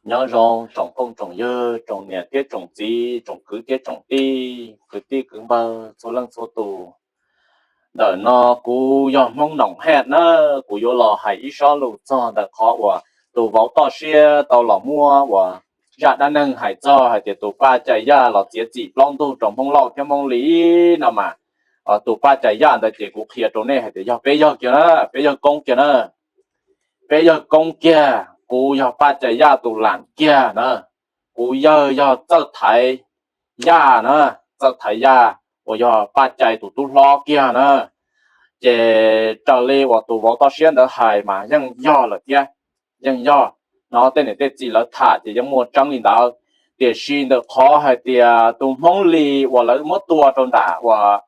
Nyob zoo tsoom phooj tsoom ywg, tsoom niam thiab tsoom txiv, tsoom kwv thiab tsoom tij, kwv tij kwv npawg txhua leej txhua tus. Ntawm no kuv yog Hmoob Noom Haj na, kuv yuav los hais ib sob lus txog ntawm qhov uas tus vauv toj siab tau los muab uas zaj dab neeg hais txog hais tias tus Paj Cai Yaj los txiav txim plaub ntug rau Hmoob Lauj thiab Hmoob Lis no mas, tus Paj Cai Yaj ntawd ces kuv qhia rau nej hais tias yog peb yawg kiag na, peb yawg koob kiag na. Peb yawg koob kiag, kuv yog Paj Cai Yaj tus lam kiag na. Kuv yawg yog Txawj Thaiv Yaj na, Txawj Thaiv Yaj uas yog Paj Cai tus tub hlob kiag na. Ces raws li uas tus vauv toj siab ntawd hais mas yeej yog lawm thiab, yeej yog. No tej niam tej txiv lawv tham ces yeej muaj tseeb li ntawd. Tiam sis ntawm qhov hais tias tus Hmoob Lis uas lawv muab tua rau nram uas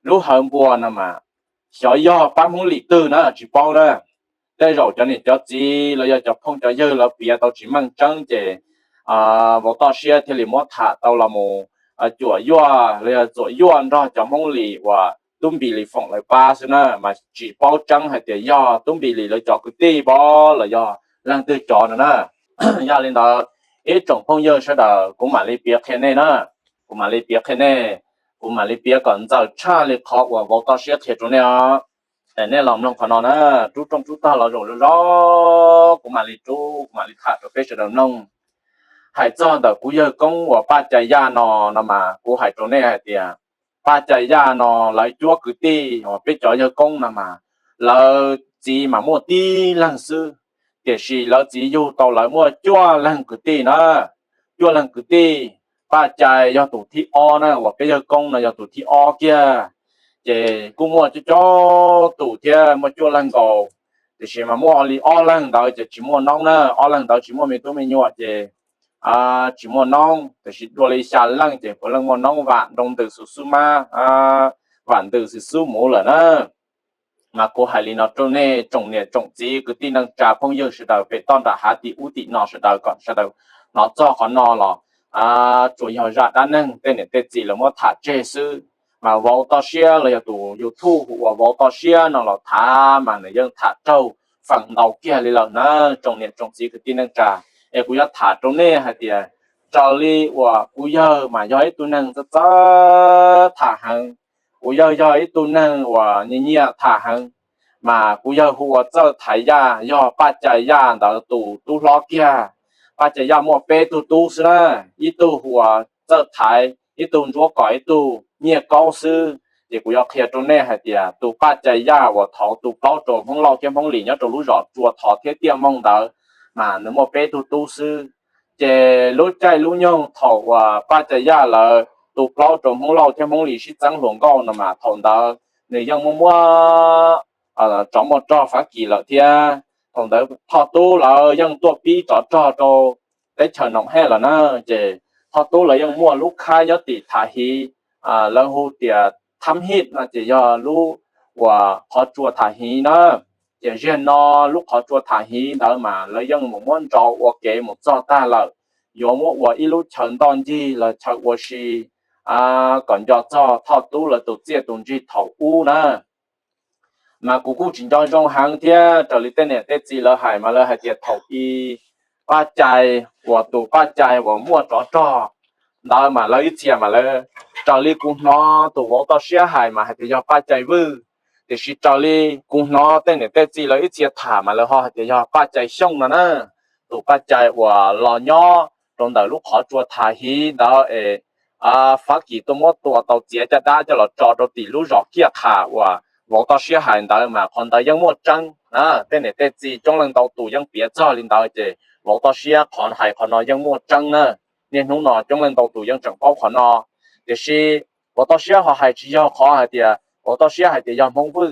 lub hawv npua no mas, xyov yog pab Hmoob Lis twg na tsis paub na. Tej zaum cov niam cov txiv los yog cov phooj cov ywg lawv piav tau tsis meej tseeb ces vauv toj siab thiaj li muab tham tau los mus cuam yuaj los yog txuam yuaj nrog cov Hmoob Lis uas Tub Npis Lis Foom lawv pab xwb na, mas tsis paub tseeb hais tias yog Tub Npis Lis lawv cov kwv tij pab los yog leej twg cov no na. Yog li ntawd, ib tsoom phooj ywg sawv daws, kuv mam li piav qhia nej na, kuv mam li piav qhia nej, kuv mam li piav kom ntxaws tshaj li qhov uas vauv toj siab qhia rau nej os. Nej los mloog qhov no na, rub rooj rub tog los zaum zoo zoo, kuv mam li rub, kuv mam li tham rau peb sawv daws mloog. Hais txog ntawm kuv yawg koob uas Paj Cai Yaj no, no mas kuv hais rau nej hais tias Paj Cai Yaj no lawv cuab kwv tij uas peb cov yawg koob no mas lawv txiv mas muaj tib leeg xwb, tiam sis lawv txiv yug tau lawv muaj cuaj leeg kwv tij na, cuaj leeg kwv tij. Paj Cai yog tus thib ob na, uas peb yawg koob no yog tus thib ob kiag. Ces kuj muaj coob coob tus thiab, muaj cuaj leeg nkaus, tiam sis mas muaj li ob leeg ntawd ces tsis muaj noob na, ob leeg ntawd tsis muaj me tub me nyuam ces tsis muaj noob, tiam sis dua li xya leej ces puav leej muaj noob, vam nroo ntws xwb xub mab, vam ntws xwb xub muv lawm na. Mas kuv hais li no rau nej tsoom niam tsoom txiv kwv tij neej tsa phooj ywg sawv daws pem toj nram hav tim ub tim no sawv daws kom sawv daws hnov txog qhov no los tsuas yog zaj dab neeg tej niam tej txiv lawv muab tham tseg xwb. Mas vauv toj siab los yog tus YouTube hu ua vauv toj siab no los tham mas nws yeej tham raug feem ntau kiag li lawm na, tsoom niam tsoom txiv kwv tij neej tsa. Es kuv yuav tham rau nej hais tias raws li uas kuv yawg mas yog ib tug neeg txawj txawj tham heev, kuv yawg yog ib tug neeg uas nyiam nyiam tham heev, mas kuv yawg hu ua Txawj Thaiv Yaj, yog Paj Cai Yaj ntawd tus tub hlob kiag. Paj Cai Yaj muaj peb tug tub xwb na, ib tug hu ua Txawj Thaiv, ib tug Ntsuab Kom, ib tug Nyiaj Kaub xwb. Ces kuv yuav qhia rau nej hais tias tus Paj Cai Yaj uas thaud tu plaub rau Hmoob Lauj thiab Hmoob Lis nyob rau lub zos Tsua Thov thiab Tiaj Moog ntawd, mas nws muaj peb tug tub xwb. Ces lub caij lub nyoog thaum uas Paj Cai Yaj lawv tu plaub rau Hmoob Lauj thiab Hmoob Lis sib txeeb hluas nkauj no mas thaum ntawd nws yeej muaj muaj tsov muaj rog Fab Kis lawm thiab. Thaum ntawd Thoj Tub lawv yeej tuaj pib tsov rog rau teb chaws Noom Hej lawm na. Ces Thoj Tub lawv yeej muaj lub khab nyob tim Tham Hiv, lawv hu tias Thab Hij no ces yog lub uas qhov tsua Tham Hiv na. Ces ziag no lub qhov tsua Tham Hiv ntawd mas lawv yeej mus muab ntsau ua kev mus txog tag lawm, yuav muab ua ib lub chaw ntoj ncig los chaw ua si kom nco txog Thoj Tub lawv tus txiaj tus ntsig thaum ub na. Mas kuv kuj tsis nco zoo heev thiab, raws li tej niam tej txiv lawv hais mas lawv hais tias thaum i Paj Cai uas tus Paj Cai uas muaj tsov rog ntawd mas lawv ib txhia mas lawv, raws li kuv hnov tus vauv toj siab hais mas hais tias yog Paj Cai Vwj, tiam sis raws li kuv hnov tej niam tej txiv lawv ib txhia tham mas lawv ho hais tias yog Paj Cai Xyooj no na. Tus Paj Cai uas los nyob rau ntawm lub qhov tsua Tham Hiv ntawd es Fab Kis tuaj muab tua tau txiav caj dab coj los tso rau tim lub zos Kiaj Qhas uas vauv toj siab hais ntawd mas qhov ntawd yeej muaj tseeb na. Tej niam tej txiv coob leej ntau tus yeej piav txog li ntawd ces vauv toj siab qhov hais qhov no yeej muaj tseeb na. Niaj hnub no coob leej ntau tus yeej tseem paub qhov no. Tiam sis vauv toj siab ho hais tsis yog qhov hais tias vauv toj siab hais tias yog Hmoob Vwj,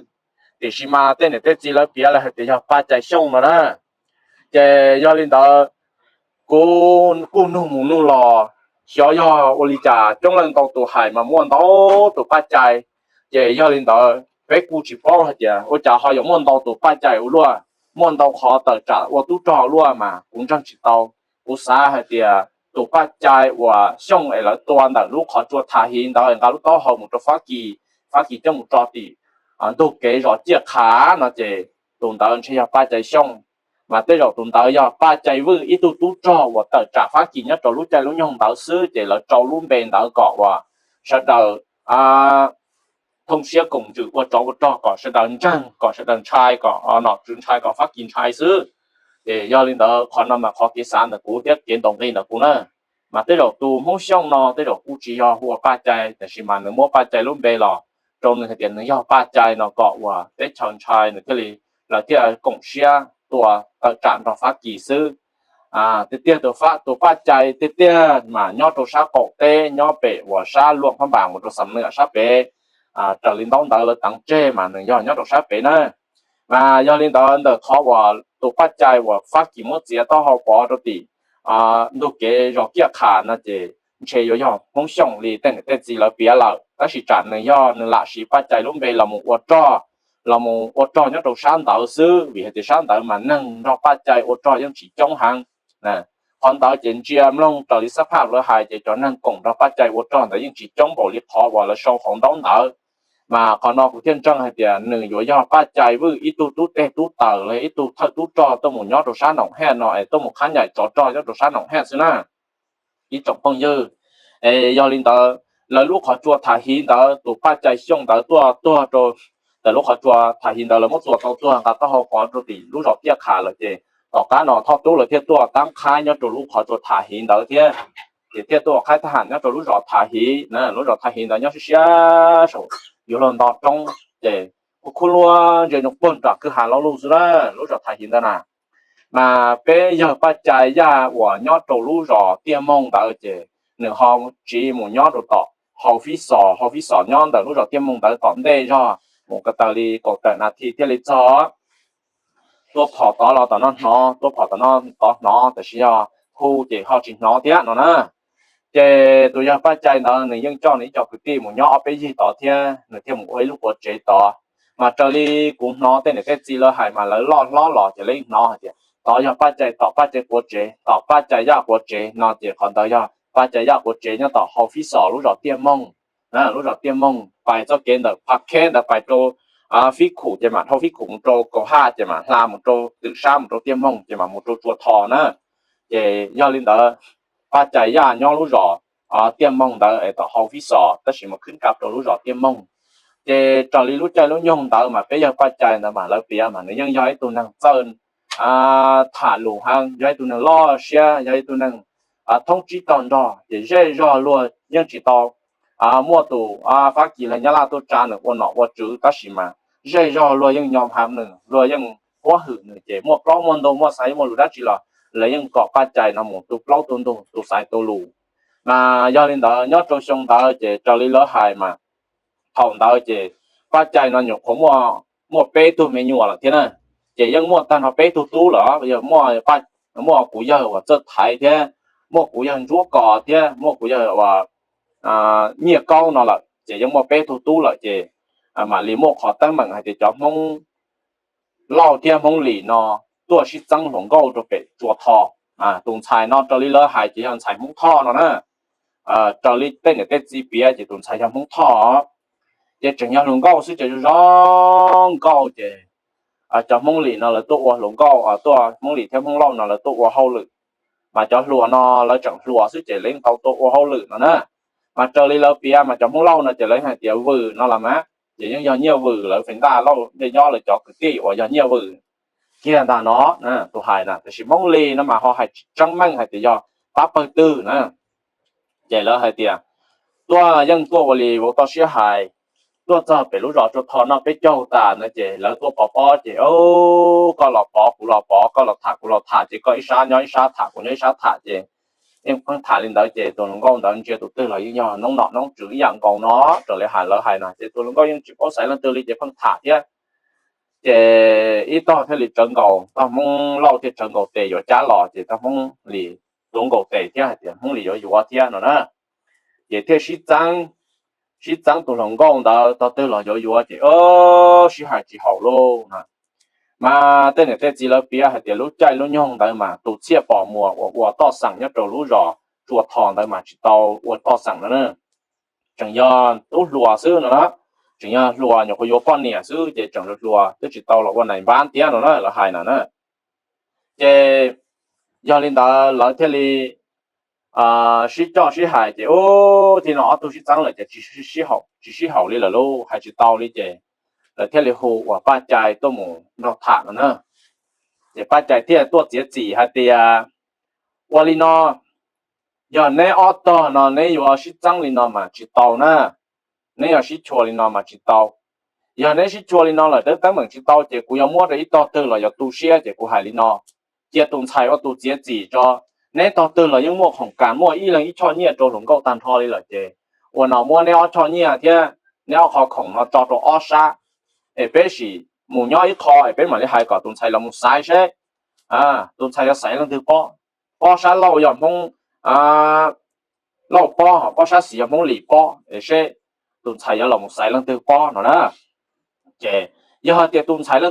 tiam sis mas tej niam tej txiv lawv piav lawv hais tias yog Paj Cai Xyooj no na. Ces yog li ntawd, kuv kuj nug mus nug los, xyov yog ua li cas coob leej ntau tus hais mas muaj ntau tus Paj Cai. Ces yog li ntawd peb kuj tsis paub hais tias ua cas ho yuav muaj ntau tus Paj Cai ua luaj, muaj ntau qhov tawm tsam ua tub rog ua luaj mas kuv ntseeg tsis tau. Kuv xav hais tias tus Paj Cai uas Xyooj es lawv tua ntawm lub qhov tsua Tham Hiv ntawd nqa lub taub hau mus rau Fab Kis, Fab Kis coj mus tso tim ntug kev zos Ciaj Qhas no ces tus ntawd ntshe yog Paj Cai Xyooj. Mas tej zaum tus ntawd yog Paj Cai Vwj ib tug tub rog uas tawm tsam Fab Kis nyob rau lub caij lub nyoog ntawd xwb, ces lawv rau lub npe ntawd kom uas sawv daws thooj siab koom ntsws ua tsov ua rog, kom sawv daws ntseeg, kom sawv daws ntshai, kom nom tswv ntshai, kom Fab Kis ntshai xwb. Ces yog li ntawd qhov no mas qhov kev xav ntawm kuv thiab kev ntaus nqi ntawm kuv na. Mas tej zaum tus Hmoob Xyooj no tej zaum kuj tsis yog hu ua Paj Cai, tab sis mas nws muab Paj Cai lub npe los rau nws hais tias nws yog Paj Cai no kom uas teb chaws ntshai, nws thiaj li, lawv thiaj koom siab tua tawm tsam nrog Fab Kis xwb. Tiag tiag tus Paj Cai tiag tiag mas nyob rau sab qaum teb, nyob pem uas sab Luam Phab Npas mus rau Xam Nuam sab pem, raws li ntaub ntawv lawv teev tseg mas nws yog nyob rau sab pem na. Mas yog li ntawd ntawm qhov uas tus Paj Cai uas Fab Kis muab txiav taub hau pov rau tim ntug kev zos Kiaj Qhas no ces ntshe yuav yog Hmoob Xyooj li tej niam tej txiv lawv piav lawm, tab sis tsam nws yog nws lam siv Paj Cai lub npe los mus ua rog, los mus ua rog nyob rau sab ntawd xwb, vim hais tias sab ntawd mas neeg nrog Paj Cai ua rog yeej tsis coob heev. Qhov ntawd ces ntsia mloog raws li xab phaj lawv hais ces cov neeg koom nrog Paj Cai ua rog ntawd yeej tsis coob npaum li qhov uas lawv sau hauv ntaub ntawv. Mas qhov no kuv thiaj ntseeg hais tias nws yuav yog Paj Cai Vwj ib tug tub teg tub taws los ib tug thawj tub rog tuaj mus nyob rau sab Noom Haj no es tuaj mus qhab nyaim tsov rog nyob rau sab Noom Haj xwb na. Ib tsoom phooj ywg, es yog li ntawd lawv lub qhov tsua tham hiv ntawd tus Paj Cai Xyooj ntawd tuaj tuag rau ntawm lub qhov tsua tham hiv ntawd lawv muab tua tau tuag nqa taub hau pov rau tim lub zos Kiaj Qhas lawm ces tom qab no Thoj Tub lawv thiaj tuaj tab qhaib nyob rau lub qhov tsua tham hiv ntawd thiab. Ces thiaj tuaj qhaib thab ham nyob rau lub zos tham hiv na, lub zos tham hiv ntawd nyob siab siab saum yuav luag nto roob ces kuj khub luab ntsia zoo puag nram kwj ha lo lug xwb na, lub zos tham hiv ntawd na. Mas peb yawg Paj Cai Yaj uas nyob rau lub zos Tiaj Moog ntawd ces nws ho tsiv mus nyob rau tom Hau Fib Xos, Hau Fib Xos nyob ntawm lub zos Tiaj Moog ntawd tom ntej zog mus ko taw li kaum tawm nas this thiaj li txog. Tuaj phom tod los tom no hnov, tuaj phom tom no tod hnov, tab sis yog hu ces ho tsis hnov thiab no na. Ces tus yawg Paj Cai ntawd nws yeej coj nws ib co kwv tij mus nyob ob peb yig tod thiab nws thiaj mus ua ib lub quav tsev tod. Mas raws li kuv hnov tej niam tej txiv lawv hais mas lawv loj hlob los ces lawv yeej hnov hais tias tod yog Paj Cai, tom Paj Cai quav tsev, tom Paj Cai Yaj quav tsev no ces qhov ntawd yog Paj Cai Yaj quav tsev nyob tom Hau Fib Xos lub zos Tiaj Moog. Lub zos Tiaj Moog pais txoj kev ntawm Pha Kheb ntawd pais rau Fib Khum ces mam dhau Fib Khum mus rau Kaum Haj ces mam hla mus rau twm sab mus rau Tiaj Moog ces mam mus rau Tsua Tho na. Ces yog li ntawd Paj Cai Yaj nyob lub zos Tiaj Moog ntawd es tom Hau Fib Xos tab sis mas khwb rau lub zos Tiaj Moog. Ces raws li lub caij lub nyoog ntawd mas peb yawg Paj Cai ntawd mas lawv piav mas nws yeej yog ib tug neeg txawj tham lus heev, yog ib tug neeg loj siab, yog ib tug neeg thoob tsib tog nrog ces zej zog luag yeej tsis tau muaj tus Fab Kis los Nyab Laj tuaj tsa nws ua nom ua tswv tab sis mas zej zog luag yeej nyom heev nws, luag yeej huab hwm nws ces muaj plaub muaj ntug muaj xaiv muaj lus dab tsi los lawv yeej kom Paj Cai no mus tu plaub tu ntug tu xaiv tu lus. Mas yog li ntawd nyob rau xyoo ntawd ces raws li lawv hais mas thaum ntawd ces Paj Cai no nyuam qhuav muaj peb tug me nyuam lawm thiab na. Ces yeej muaj tag nrho peb tug tub lawm, yog muaj kuv yawg uas Txawj Thaiv thiab, muaj kuv yawg Ntsuab Kos thiab muaj kuv yawg uas Nyiaj Kaub no lawm ces yeej muaj peb tug tub lawm ces mam li muaj qhov teeb meem hais tias cov Hmoob Lauj thiab Hmoob Lis no tuaj sib txeeb hluas nkauj rau pem Tsua Tho. Tus ntxhais no raws li lawv hais ces yog ntxhais Hmoob Thoj no na. Raws li tej niam tej txiv piav ces tus ntxhais yog Hmoob Thoj, ces tseem yog hluas nkauj xwb ces zoo zoo nkauj ces cov Hmoob Lis no lawv tuaj ua hluas nkauj, tuaj Hmoob Lis thiab Hmoob Lauj no lawv tuaj ua hauj lwm. Mas cov hluas no lawv tseem hluas xwb ces lawv yeej tau tuaj ua hauj lwm no na. Mas raws li lawv piav mas cov Hmoob Lauj no ces lawv hais tias Vwm no los mas ces yeej yog Nyiaj Vwm lawv feem ntag, Lauj Nyiaj Nyob lawv cov kwv tij uas yog Nyiaj Vwm kiag ntag no. Tus hais na, tiam sis Hmoob Lis no mas ho hais tsis tseeb meej hais tias yog pab pawg twg na. Ces lawv hais tias tuaj yeej tuaj ua li vauv toj siab hais, tuaj txog pem lub zos Tsua Tho noj peb caug tas no ces lawv tuaj pov pob ces koj los pov kuv los pov, koj los tham kuv los tham ces koj ib sab nyob ib sab tham kuv nyob ib sab tham ces yeej pheej tham li ntawd ces tus hluas nkauj ntawd ntsia tus twg los yeej yog noob nom noob tswv ib yam nkaus no, raws li hais lawv hais no ces tus hluas nkauj yeej tsis paub xaiv leej twg li ces pheej tham thiab. Ces ib tog thiaj li tsawv nkaus, tog Hmoob Lauj thiaj tsawv nkaus tes yuav cab los ces tog Hmoob Lis tuav nkaus tes thiab hais tias Hmoob Lis yuav yuav thiab no na. Ces thiaj sib txeeb, sib txeeb tus hluas nkauj ntawd tog twg los yuav yuav ces sib hais tsis haum lauj. Mas tej niam tej txiv lawv piav hais tias lub caij lub nyoog ntawd mas tus Txhiaj Pom Muas uas ua toj xeem nyob rau lub zos Tsua Tho ntawd mas tsis tau ua toj xeem no na, tseem yog tub hluas xwb no na, tseem yog hluas nyuam qhuav yuav poj niam xwb ces tseem hluas hluas twb tsis tau los ua nais npab thiab no na, lawv hais no na. Ces yog li ntawd lawv thiaj li sib coj sib hais ces ub, thib no ob tug sib txeeb lawm ces tsis sib haum li lawm lauj, hais tsis tau li ces lawv thiaj li hu uas Paj Cai tuaj mus nrog tham no na. Ces Paj Cai thiaj tuaj txiav txim hais tias, ua li no, yog neb ob tog no neb yuav sib txeeb li no mas tsis tau na, neb yuav sib chua li no mas tsis tau. Yog neb sib chua li no lawm teeb meem tsis tau ces kuv yuav muab rau ib tog twg los yuav tu siab ces kuv hais li no, cia tus ntxhais ua tus txiav txim tso. Neb tog twg los yeej muaj khoom kas muaj ib leeg ib choj nyiaj rau hluas nkauj tag nrho li lawm ces ua no muab neb ob choj nyiaj thiab neb ob qho khoom no tso rau ob sab es peb sim mus nyob ib qho es peb mam li hais kom tus ntxhais los mus xaiv seb tus ntxhais yuav xaiv leej twg pob. Pob sab laug yog Hmoob Lauj pob, pob sab xis yog Hmoob Lis pob es seb tus ntxhais yuav los mus xaiv leej twg pob no na. Ces yog hais tias tus ntxhais,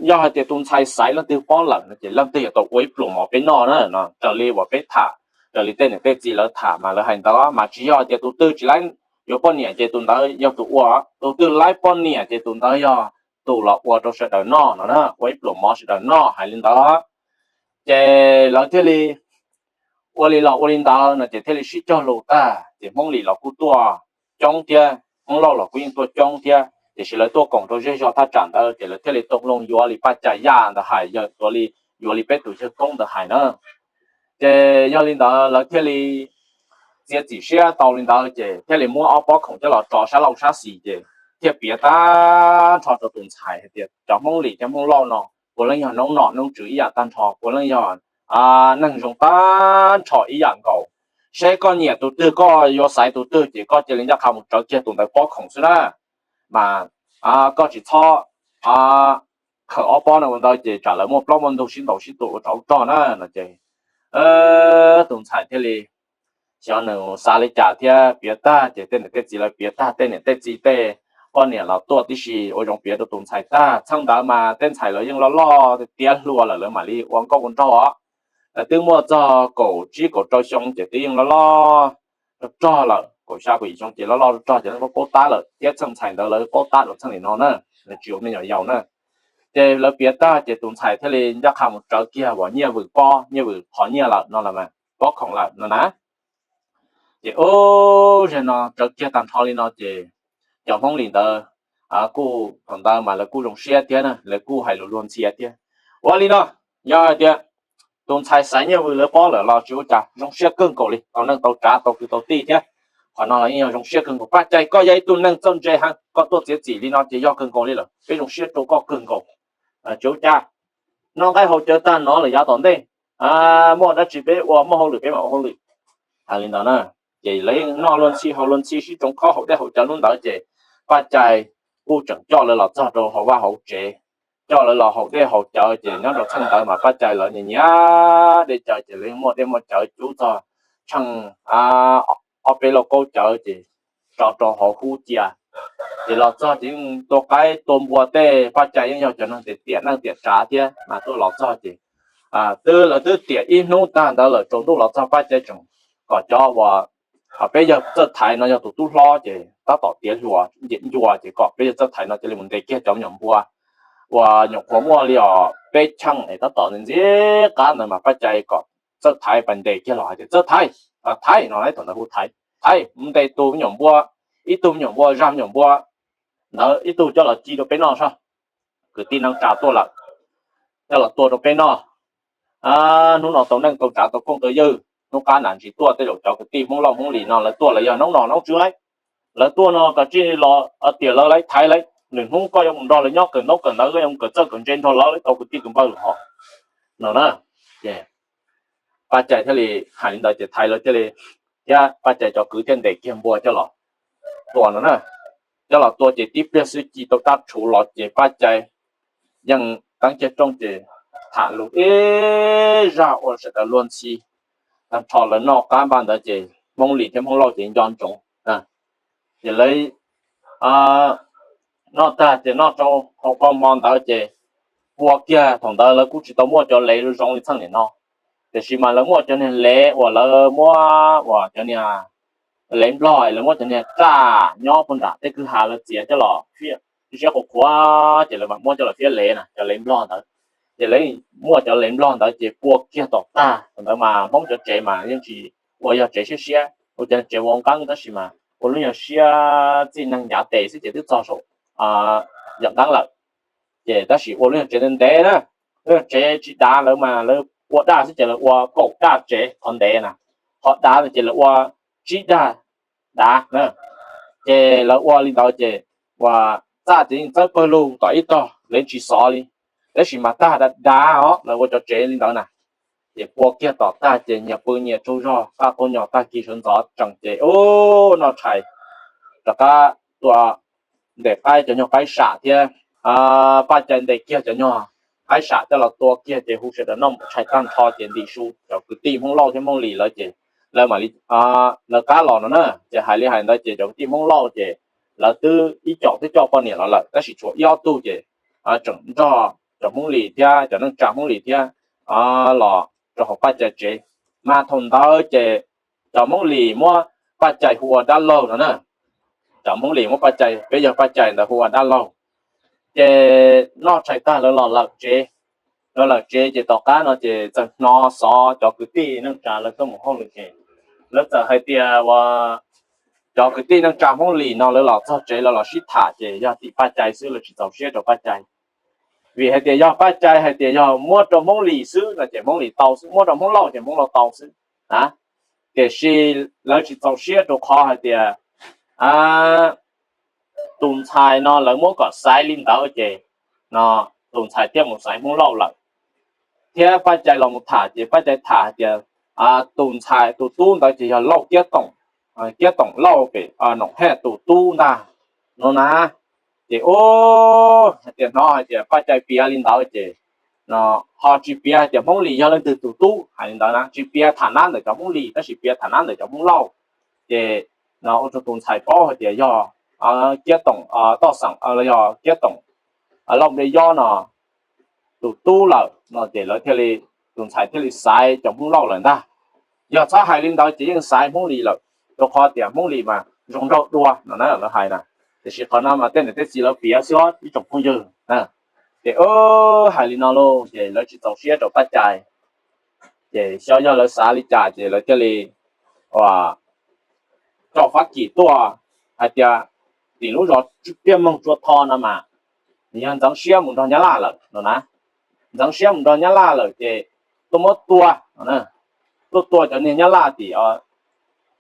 yog hais tias tus ntxhais xaiv leej twg pob lawm no ces leej twg yuav tau ua ib pluas mov peb noj na no. Raws li uas peb tham, raws li tej niam tej txiv lawv tham mas lawv hais ntawd mas tsis yog hais tias tus twg tsis laib yuav poj niam ces tus ntawd yog tus ua, tus twg laib poj niam ces tus ntawd yog tus los ua rau sawv daws noj no na, ua ib pluas mov sawv daws noj hais li ntawd. Ces lawv thiaj li ua li los ua li ntawd no ces thiaj li sib cog lus tag ces Hmoob Lis los kuj tuaj coob thiab, Hmoob Lauj los kuj yeej tuaj coob thiab, tiam sis lawv tuaj koom rau zej zog thaj tsam ntawd ces lawv thiaj li tau loo yuav li Paj Cai Yaj ntawd hais, yawg tuav li yuav li peb tus yawg koob ntawd hais na. Ces yog li ntawd lawv thiaj li txiav txim siab tau li ntawd ces thiaj li muab ob pob khoom coj los tso sab laug sab xis ces thiaj piav tag nrho rau tus ntxhais hais tias cov Hmoob Lis thiab Hmoob Lauj no puav leej yog noob nom noob tswv ib yam tag nrho, puav leej yog neeg zoo tag nrho ib yam nkaus. Seb koj nyiam tus twg koj yuav xaiv tus twg ces koj cia li ncaj qha mus tsawv kiag tus ntawd pob khoom xwb na, mas koj tsis txhob khaws ob pob no ua ntawd ces tsam lawv muaj plaub muaj ntug sib ntaus sib tua ua tsov rog na no ces tus ntxhais thiaj li xyov nws xav li cas thiab piav tag ces tej niam tej txiv lawv piav tag, tej niam tej txiv tej poj niam los tuaj tib si ua zoo piav rau tus ntxhais tag. Txheej ntawd mas tej ntxhais lawv yeej loj loj tiav hluas lawm lawv mam li ua nkauj ua nraug os. Lawv twb muaj txog kaum tsib kaum rau xyoo ces twb yeej loj loj rog rog lawm, kaum xya kaum yim xyoo ces loj loj rog rog ces lawv paub tab lawm thiab. Txheej ntxhais ntawd lawv paub tab rau txheej nim no na, lawv tsis ua me nyuam yaus na. Ces lawv piav tag ces tus ntxhais thiaj li ncaj qha mus tsawv kiag uas Nyiaj Vwm pob, Nyiaj Vwm qhov nyiaj lawm no, pob khoom lawm no na. Ces ub, zaum no tsawv kiag tag nrho li no ces cov Hmoob Lis ntawd kuj, thaum ntawd mas lawv kuj zoo siab thiab na, lawv kuj hais lus luag ntxhi thiab. Ua li no, yog hais tias tus ntxhais xaiv Nyiaj Vwm lawv pob lawm los tsis ua cas, zoo siab kawg nkaus li, tau neej tau tsav tau kwv tau tij thiab. Qhov no los yeej yog zoo siab kawg nkaus. Paj Cai, koj yog ib tug neeg txawj ntse heev, koj tuaj txiav txim li no ces yog kawg nkaus li lawm, peb zoo siab rau koj kawg nkaus. Tsis ua cas, noj qaib haus cawv tag no lawm yav tom ntej, muaj dab tsi peb ua, muaj hauj lwm peb mam ua hauj lwm. Hais li ntawd na, ces lawv yeej noj luag ntxhi haus luag ntxhi sib tsoo khob haus dej haus cawv hnub ntawd ces Paj Cai kuj tseem coj lawv los txog rau hauv vaj hauv tsev, coj lawv los haus dej haus cawv ces nyob rau txheej ntawd mas Paj Cai lawv nyiam nyiam dej cawv ces lawv yeej muaj dej muaj cawv cub txog tsheej ob peb lauj kaub cawv ces tso rau hauv hub cia. Ces los txog ces yeej tua qaib tua npua tej, Paj Cai yeej yog cov neeg tiam tiam neej tiam tsav thiab mas tuaj los txog ces twb lawv twb tiam ib hnub tag ntawd lawm tsaus ntuj los txog Paj Cai tseem kom cov uas peb yawg txawj thaiv no yog tus tub hlob ces tab tom tiav hluas ncem ncua ces kom peb yawg txawj thaiv no cia li mus ntes kiag cov me nyuam npua uas nyuam qhuav muaj li os peb cheej es tab tom ntxiv qab ntawd mas Paj Cai kom txawj thaiv pas ntes kiag los hais tias txawj thaiv, thaiv no thaum ntawd hu thaiv, thaiv mus ntes tus me nyuam npua, ib tug me nyuam npua zaj me nyuam npua ntawd ib tug coj los ci rau peb noj soj. Kwv tij neej tsa tuaj lawm, coj los tua rau peb noj. Hnub no tau neej tau tsav tau kooj tau ywg, hnub qab nam ntsis tuaj tej zaum cov kwv tij Hmoob Lauj Hmoob Lis no lawv tuaj lawv yog noob nom noob tswv lauj. Lawv tuaj no kav tsij los tias lawv lawv thaiv lawv lwm hnub koj yuav mus nrog lawv nyob kawm ntaub kawm ntawv, koj yuav mus kawm txawj kawm ntse nrog lawv, lawv tau kwv tij kwv npawg lawm hos no na. Ces Paj Cai thiaj li hais li ntawd ces thaiv lawv thiaj li, thiab Paj Cai cov kwv thiaj ntes kiag npua coj los tua no na. Coj los tua ces tib pliag xwb ci tau rab rhuv los ces Paj Cai yeej teeb kiag rooj ces tham lus ib zaj ua sawv daws luag ntxhi tag nrho. Lawv noj qab npaj ntawd ces Hmoob Lis thiab Hmoob Lauj ces nco ntsoov. Ces lawv noj tag ces noj rau hauv qhov hmo ntawd ces ua kiag thaum ntawd lawv kuj tsis tau muaj cov lev zoo li txheej niam no, tiam sis mas lawv muaj cov niag lev uas lawv muab uas cov niag lev nplog, lawv muab cov niag raj nyob puag nram tej kwj ha lawv txiav coj los fiab, siab qhuav qhuav ces lawv mam muab coj los fiab lev na, cov lev nplog ntawd. ces lawv muaj cov lev nplog ntawd ces pua kiag tom tag. Thaum ntawd mas Hmoob cov tsev mas yeej tsis ua yog tsev siab siab, ua cov tsev ua nqeeb tab sis mas ua lub nyuag siab txij neeg ncav tes xwb ces twb txog saum yawm nqeeb lawm. Ces tab sis ua lub nyuag tsev ntev ntev na, lub nyuag tsev tsis dav, lawv mas lawv ua daj xwb ces lawv ua kaum daj tsev qhov ntev na, qhov dav ces lawv ua tsib daj dav na. Ces lawv ua li ntawd ces ua txaj ces yeej txawb pawg lug tom ib tog, lawv tsis xov li, tab sis mas tag dav dav os, lawv ua cov tsev li ntawd na. Ces pua kiag tom tag ces nyias pw nyias tsaug zog, qab qub nyos tag kis sawv ntxov tsees ces ub noj tshais rov qab tua ntes qaib, cov nyuag qaib sam thiab. Paj Cai ntes kiag cov nyuag qaib sam coj los tua kiag ces hu sawv daws noj tshais tag nrho ces ntim su cov kwv tij Hmoob Lauj thiab Hmoob Lis lawv ces lawv mam li lawv qab los no na. Ces hais li hais ntawd ces cov kwv tij Hmoob Lauj ces lawv twb ib co twb coj poj niam los lawm tab sis tshuav ib ob tug ces tseem nrog cov Hmoob Lis thiab cov neej tsa Hmoob Lis thiab los rau hauv Paj Cai tsev. Mas thaum ntawd ces cov Hmoob Lis muab Paj Cai hu ua dab laug no na. Cov Hmoob Lis muab Paj Cai, peb yawg Paj Cai ntawd hu ua dab laug. Ces noj tshais tag lawv los lawm tsev, lawv lawm tsev ces tom qab no ces txawm hnov xov cov kwv tij neej tsa lawv tuaj mus hauj lwm ces lawv txawm hais tias ua cov kwv tij neej tsa Hmoob Lis no lawv los txog tsev lawv los sib tham ces yog tim Paj Cai xwb, lawv tsis txaus siab rau Paj Cai. Vim hais tias yog Paj Cai hais tias yog muab rau Hmoob Lis xwb no ces Hmoob Lis tau xwb, muab rau Hmoob Lauj ces Hmoob Lauj tau xwb. Tiam sis lawv tsis txaus siab rau qhov hais tias tus ntxhais no lawv muab kom xaiv li ntawd ces no tus ntxhais thiaj mus xaiv Hmoob Lauj lawm. Thiab Paj Cai los mus tham ces Paj Cai tham hais tias tus ntxhais tus tub ntawd ces yog Lauj Kiab Toom, Kiab Toom Lauj pem Noom Haj tus tub ntag no na. Ces ub hais tias hnov hais tias Paj Cai piav li ntawd ces no ho tsis piav hais tias Hmoob Lis yog leej twg tus tub hais li ntawd na, tsis piav tham nab ntawm cov Hmoob Lis tab sis piav tham nab ntawm cov Hmoob Lauj. Ces no ua rau tus ntxhais paub hais tias yog Kiab Toom Toj Xeem los yog Kiab Toom Lauj Npliaj Yob no tus tub lawm no ces lawv thiaj li, tus ntxhais thiaj li xaiv cov Hmoob Lauj lawm ntag. Yog txhob hais li ntawd ces yeej xaiv Hmoob Lis lawm, rau qhov tias Hmoob Lis mas zoo nraug dua no na lawv hais na. Tiam sis qhov no mas tej niam tej txiv lawv piav xwb ib tsoom phooj ywg. Ces hais li no lauj ces lawv tsis txaus siab rau Paj Cai. Ces xyov yog lawv xav li cas ces lawv thiaj li tso Fab Kis tuaj hais tias tim lub zos Tiaj Moog Tsua Tho no mas nws yog ntxeev siab mus nrog Nyab Laj lawm no na. Ntxeev siab mus nrog Nyab Laj lawm ces tuaj muab tua, tuaj tua cov niag Nyab Laj tim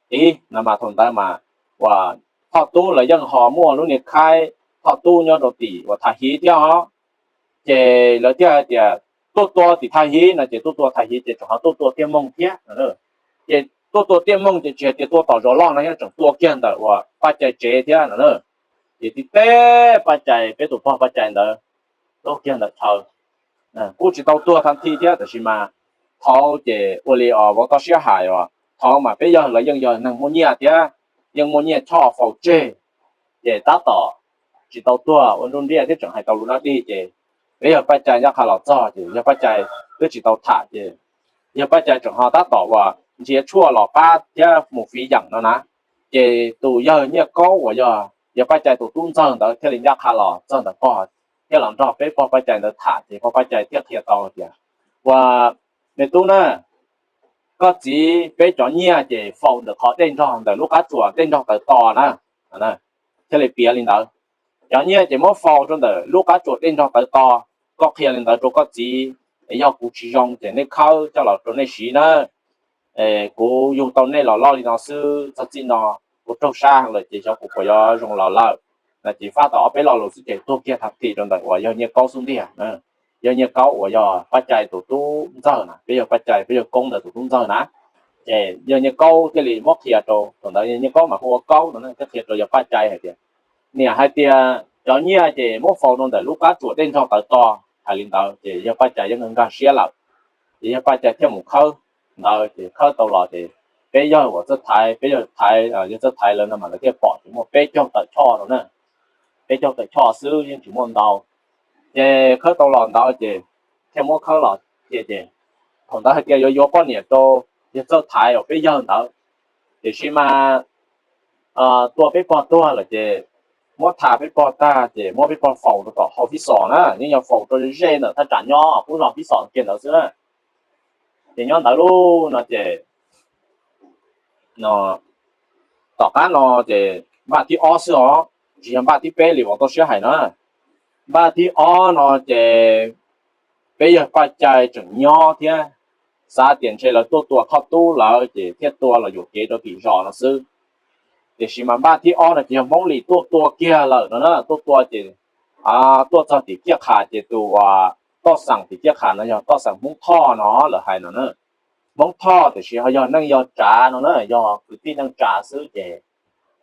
tiv no mas thaum ntawd mas uas Thoj Tub lawv yeej ho muaj lub niag khaib Thoj Tub nyob rau tim uas Thaj Hiv thiab os. Ces lawv thiaj hais tias tuaj tua tim Thaj Hiv no ces tuaj tua Thaj Hiv ces tseem ho tuaj tua Tiaj Moog thiab no. Ces tuaj tua Tiaj Moog ces tsis hais tias tua tom zos loj no thiab, tseem tua kiag ntawm uas Paj Cai tsev thiab no na. Ces tib teb Paj Cai, peb tus pog Paj Cai ntawd tuag kiag ntawm chaw. Kuj tsis tau tuag tha thi thiab tab sis mas thaud ces ua li os vauv toj siab hais os, thaud mas peb yawg lawv yeej yog neeg muaj nyiaj thiab, yeej muaj nyiaj choj faus tseg, ces tab tom tsis tau tuag ua nruj nriaj thiab tseem hais tau lus dab dig ces peb yawg Paj Cai ncaj qha los txog ces yawg Paj Cai twb tsis tau tham ces yawg Paj Cai tseem ho tab tom uas nrhiav tshuaj los pab thiab mus fiv yeem no na. Ces tus yawg Nyiaj Kaub uas yog yawg Paj Cai tus tub ntxawg ntawd thiaj li ncaj qha los txog ntawm pog thiab los nrog peb pog Paj Cai ntawd tham ces pog Paj Cai thiaj qhia tau tias, ua, me tub na, koj txiv peb cov nyiaj ces faus ntawm qhov dej nrog ntawm lub qab tsuas dej nrog tawv to na. Thiaj li piav li ntawd, cov nyiaj ces muab faus rau ntawm lub qab tsuas dej nrog tawv to. Koj qhia li ntawd rau koj txiv, yog kuv tsis zoo ces nej khawb coj los rau nej siv na. Kuv yug tau nej los loj li no xwb, txog txij no kuv raug sab lawm ces xyov kuv puas yuav zoo los lawm no. Ces fab tau ob peb lo lus xwb ces tuag kiag tha thi rau ntawm uas yawg Nyiaj Kaub xub ntiag. Yawg Nyiaj Kaub uas yog Paj Cai tus tub ntxawg na, peb yawg Paj Cai peb yawg Koob ntawd tus tub ntxawg na. Ces yawg Nyiaj Kaub thiaj li muab qhia rau, thaum ntawd yawg Nyiaj Kaub mas hu ua Kaub no thiaj qhia rau yawg Paj Cai hais tias, niam hais tias cov nyiaj ces muab faus rau ntawm lub qab tsuas dej nrog tawv to. Hais li ntawd ces yawg Paj Cai yeej nkag siab lawm. Ces yawg Paj Cai thiaj mus khawb ntawd ces khawb tau los ces peb yawg uas Txawj Thaiv, peb yawg Thaiv, yawg Txawj Thaiv lawv no mas lawv thiaj pom ces muaj peb caug tawm choj no na. Peb caug tawm choj xwb yeej tsis muaj ntau. Ces khawb tau los ntawd ces thiaj muab khawb los cia ces thaum ntawd hais tias yuav yuav poj niam rau yawg Txawj Thaiv uas peb yawg ntawd, tiam sis mas tua peb pog tuag lawm ces muab tha peb pog tag ces muab peb pog faus rau tom hauv Fib Xos na, yeej yog faus rau ze ntawm thaj tsam nyob qub zos Fib Xos kiag ntawd xwb na. Ces nyob ntawd lub no ces no tom qab no ces npaj thib ob xwb os, tsis yog npaj thib peb li uas tau siab hais na. Npaj thib ob no ces peb yawg Paj Cai tseem nyob thiab, xav tias ntshe lawv tuaj tua Thoj Tub lawm ces thiaj tua los yuam kev rau tim zos no xwb. Tiam sis mas npaj thib ob no ces yog Hmoob Lis tuaj tua kiag lawm no na, tuaj tua ces tuaj txog tim Ciaj Qha ces tus uas toj xeem tim Ciaj Qha no yog toj xeem Hmoob Thoj no lawv hais no na. Hmoob Thoj tiam sis ho yog neej yog tsav no na, yog kwv tij neej tsa xwb ces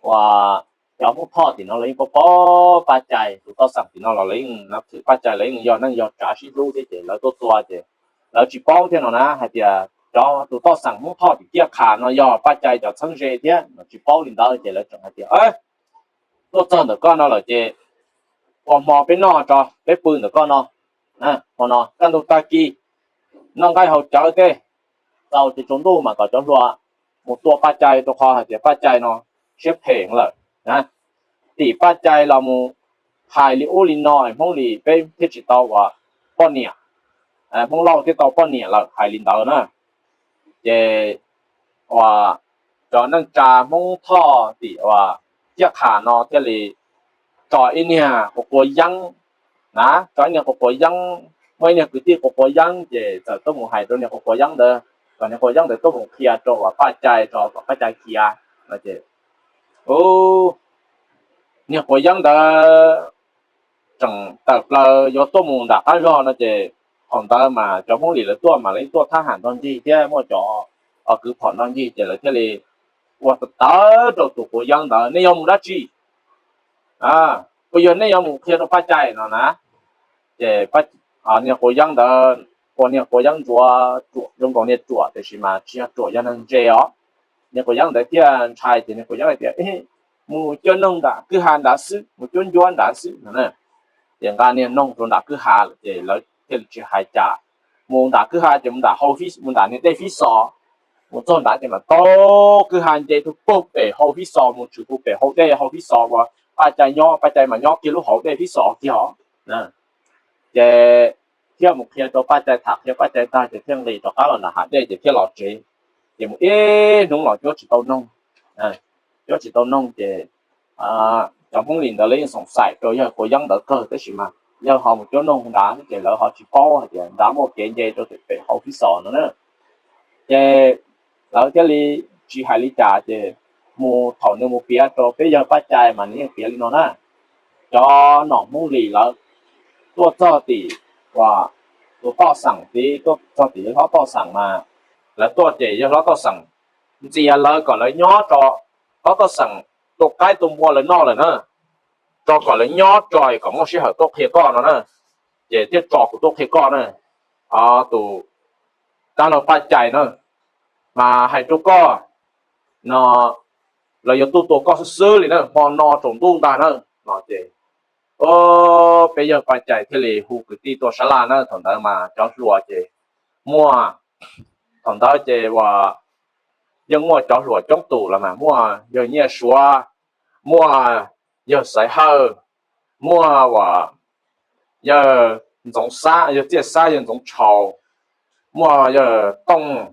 uas cov Hmoob Thoj tim no lawv yeej paub paub Paj Cai, tus toj xeem tim no los lawv yeej nab thwm Paj Cai, lawv yeej yog neej yog tsav sib hlub thiab ces lawv tuaj tua ces lawv tsis paub thiab no na, hais tias cov tus toj xeem Hmoob Thoj tim Ciaj Qha no yog Paj Cai cov txheeb ze thiab no, tsis paub li ntawd ces lawv tseem hais tias tuaj txog ntawm koj no lawm ces ua hmo peb noj tso, peb pw ntawm koj no, hmo no kaj ntug tag kis noj nqaij haus cawv tej, txaus ces tsaus ntuj mas kom cov hluas mus tua Paj Cai, rau qhov hais tias Paj Cai no siab phem lawm na. Tim Paj Cai los mus hais li ub li no Hmoob Lis peb thiaj tsis tau uas poj niam, Hmoob Lauj thiaj tau poj niam lawm, hais li ntawd na. Ces uas cov neej tsa Hmoob Thoj tim uas Ciaj Qha no thiaj li tso ib niag quav quav yeeb na, tso ib niag quav quav yeeb, muaj ib niag kwv tij quav quav yeeb ces txawm tuaj mus hais rau niag quav quav yeeb ntawd, kom niag quav yeeb ntawd tuaj mus qhia rau uas Paj Cai tso kom Paj Cai khiav no ces niag quav yeeb ntawd tseem tawm plaws yuav tuaj mus nram qab zog no ces thaum ntawd mas cov Hmoob Lis lawv tuaj mas lawv tuaj thab ham nrog ncig thiab muaj cov kwv phom nrog ncig ces lawv thiaj li ua tawv tawv rau tus quav yeeb ntawd, nej yuav mus dab tsi? Puas yog nej yuav mus qhia rau Paj Cai no na? Ces niag quav yeeb ntawd ua niag quav yeeb ntsuav ruam zoo nkaus niag ruam tiam sis mas tsis yog ruam, yog neeg ntse os. Niag quav yeeb ntawd thiaj ntshai ces niag quav yeeb hais tias mus cuab noog nram kwj ha nrad xwb, mus cuab ncuab nrad xwb no na. Ces nqa niag noog rau nram kwj ha lawm ces lawv thiaj li tsis hais cas. Mus nram kwj ha ces mus nram hau, mus nram niag dej Fib Xos. Mus txog nrad ces mam taug kwj ha nce rau puag pem hau Fib Xos mus tshwm puag pem hau dej hau Fib Xos uas Paj Cai nyob, Paj Cai mas nyob kiag lub hauv dej Fib Xos kiag os. Ces thiaj mus qhia rau Paj Cai, tham qhia Paj Cai tag ces thiaj nqis rov qab los nram hav dej ces thiaj los tsev. Ces mus ib hnub los cuab tsis tau noog, cuab tsis tau noog ces cov Hmoob Lis ntawd lawv yeej xoom xaim rau yawg quav yeeb ntawd kawg tab sis mas yawg ho mus cuab noog nrad ces lawv ho tsis paub hais tias nrad muaj kev nce rau tim pem hau Fib Xos no na. Ces lawv thiaj li tsis hais li cas ces mus thaum nws mus piav rau peb yawg Paj Cai mas nws yeej piav li no na. Cov nom Hmoob Lis lawv tuaj txog tim uas tus toj xeem tid, tuaj txog tim yawg hlob toj xeem mas lawv tuaj ces yawg hlob toj xeem ntxias lawv kom lawv nyob tso, hlob toj xeem tua qaib tua npua lawv noj lawm na, tso kom lawv nyob tso kom muaj sij hawm tuaj qhia koj no na. Ces thiaj tso kuv tuaj qhia koj na. Tus dab laug Paj Cai na, mas hais rau koj no, lawv yuav tuaj tua koj xwb xwb li na, hmo no tsaus ntuj ntag na no ces peb yawg Paj Cai thiaj li hu kwv tij tuaj sab laj na. Thaum ntawd mas cov hluas ces muaj, thaum ntawd ces uas yeej muaj cov hluas coob tus los mas muaj yawg Nyiaj Suav, muaj yawg Xaiv Hawj, muaj uas yawg Ntxoov Xab, yawg Txiaj Xab, yawg Ntxoov Tshau, muaj yawg Tooj,